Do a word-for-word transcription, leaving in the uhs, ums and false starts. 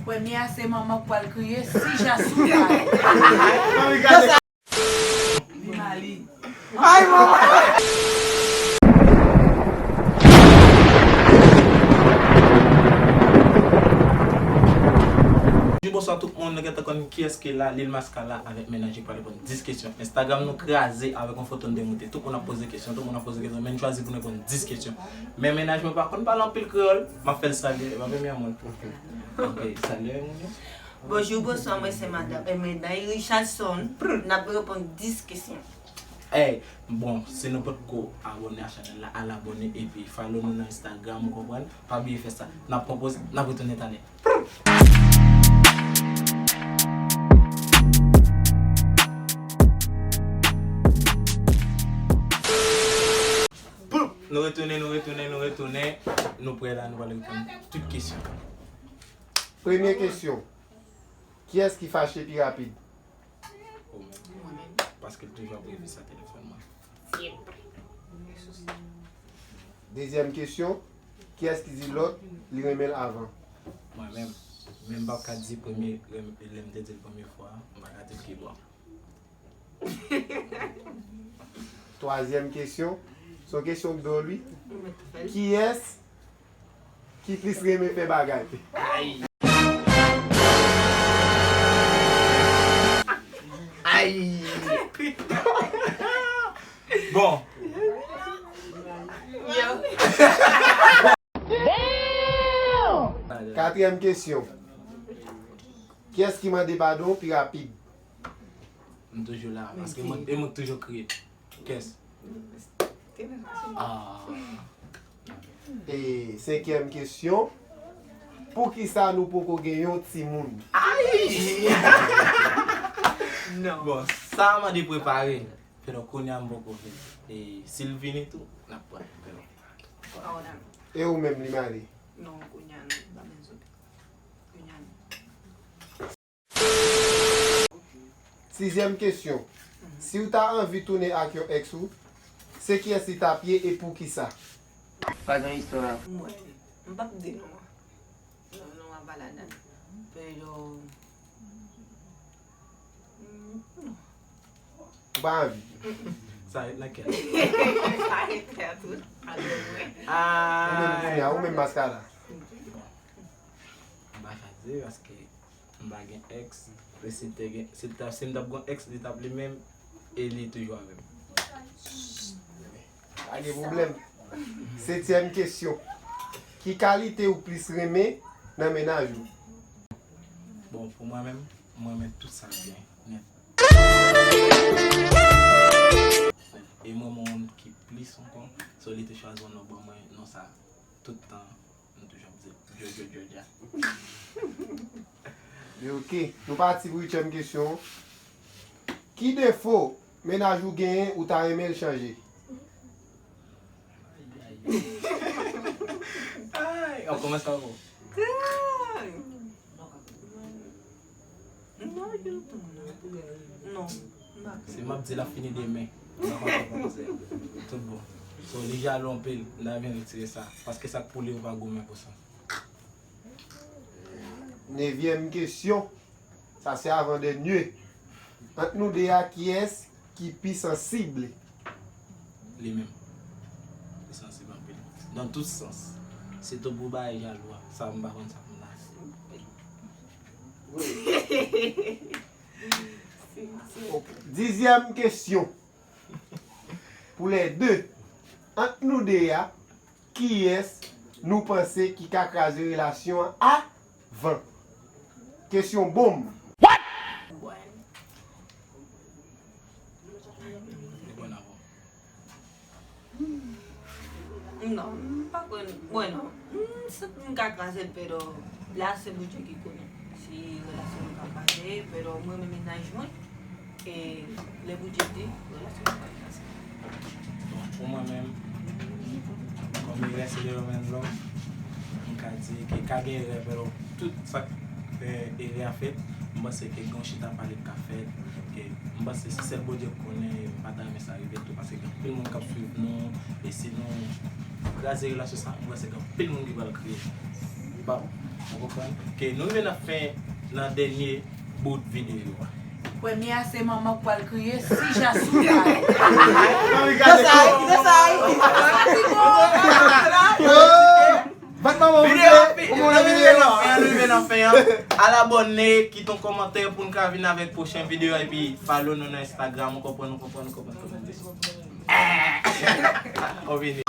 Premye a se manman k pral kriye si Jasou pa. Li mali. Ay, manman! Di bonswa tout moun, nou gentan konn kiyès ki la, Lil Maska la avèk mennaj li pral reponn dis kesyon. Instagram nou kraze avèk yon foto n demoute. Tout moun ap poze kesyon, tout moun ap poze kesyon, men n chwazi pou n reponn dis kesyon. Men mennaj mwen pa konn pale anpil kreyòl, m ap fè l salye, e pa premye moun. Ok, salye moun yo. Bonjou, bonswa, mwen se madanm, e mennaj Richardson, n ap reponn dis kesyon. Ey, bon, si nou potko abòne a chanèl la, al abòne epi follow nou nan Instagram, ou konprann? Pa bliye fè sa. N ap pran poz, n ap retounen talè. Poup! Nou retounen, nou retounen, nou retounen. Nou prè la, nou pral reponn tout kesyon. Premye kesyon. Kiyès ki fache pi rapid? Ou menm. Paske l toujou ap revise telefòn mwen. Dezyèm kesyon, kiyès ki di lòt li renmen l avan? Mwen menm. Men m p ap ka di premye, lè m te di l premye fwa, m pa ka di l ki bon. Twazyèm kesyon, se yon kesyon k dwòl, wi. Kiyès ki plis renmen fè bagay? Ay! Ay! Bon. Katriyèm kesyon. Kiyès ki mande padon pi rapid? M toujou la, paske mwen, e mwen k toujou kriye. Kiyès? Ah. E senkyèm kesyon, poukisa nou poko gen yon timoun? Ay! Non. Bon, sa a mande prepare. Pero kounye a m poko vini. E si l vini tou, n ap pran. Pero. E ou menm, Limari? Non, kounye a non, m pa bezwen. Kounye a non. Sizyèm kesyon. Si w ta anvi tounen ak yon ex ou, se kiyès li t ap ye e poukisa? Pa gen istwa. Mwen, m p ap di non an. Non, non, m ap pa ladan. Pero, mm, non. Ou pa anvi? Sa ret nan kè. Sa ret nan kè tou. Alò, mwen. Ah. Ou menm kounye a, ou menm Maskara? M pa ka di paske m pa gen ex. E si te gen, si ta, si m t ap gen ex, li t ap li menm, e li toujou avè m. Pa gen pwoblèm. Setyèm kesyon. Ki kalite ou plis renmen nan mennaj ou? Bon, pou mwen menm, mwen renmen tout sa l gen, nèt. E mwen, mwen, yon ki plis ankò, so li te chwazi yon non ban mwen, non sa, tout tan, nou toujou ap di, Jojo, Jojo. Men ok, nou pati pou uityèm kesyon. Ki defo mennaj ou genyen ou ta renmen l chanje? Ay, an kòmanse ankò. Non, non, non. Si m ap di l ap fini demen, m pa konn kòman fè. Tout bon. So, li jalou anpil, n a byen retire sa. Paske sa k pou li, ou pa goumen pou sa. Nevyèm kesyon. Sa se avan dènye. Ant nou de a, kiyès ki pi sansib? Li menm. Li sansib anpil. Nan tout sans. Sitou pou bagay jalou a. Sa m pa konn sa pou m la. Ok. Dizyèm kesyon. Pou lè de. Ant nou de a, kiyès nou panse ki ka kraze relasyon an avan? Kesyon bonm. What? Non, m pa kwè, mwen non. M santi m ka kraze l, pero la se Bondye ki konnen si relasyon nou ka kraze, pero mwen menm mennaj mwen, e lè Bondye di, relasyon nou pral kraze. Bon, pou mwen menm, kòm erè se de lòm èn lòm, m ka di ke ka gen erè, pero tout sa k fè erè a fèt, m panse ke gen yon chita pale k ka fèt, ke m panse se sèl Bondye k konnen, e m pa ta renmen sa rive tou, paske gen anpil moun k ap swiv nou, e si nou kraze relasyon sa, m panse gen anpil moun ki pral kriye. Bon, ou konprann? Ok, nou rive nan fen, nan dènye bout videyo a. Premye a se manman k pral kriye si Jasou pa. Kisa a, kisa a? Videyo a fini, nou rive nan fen an, nou rive nan fen an. Al abòne, kite yon kòmantè pou n ka vin avèk pwochen videyo epi follow nou nan Instagram, ou konprann, ou konprann, ou konprann, ou konprann. Ou vini.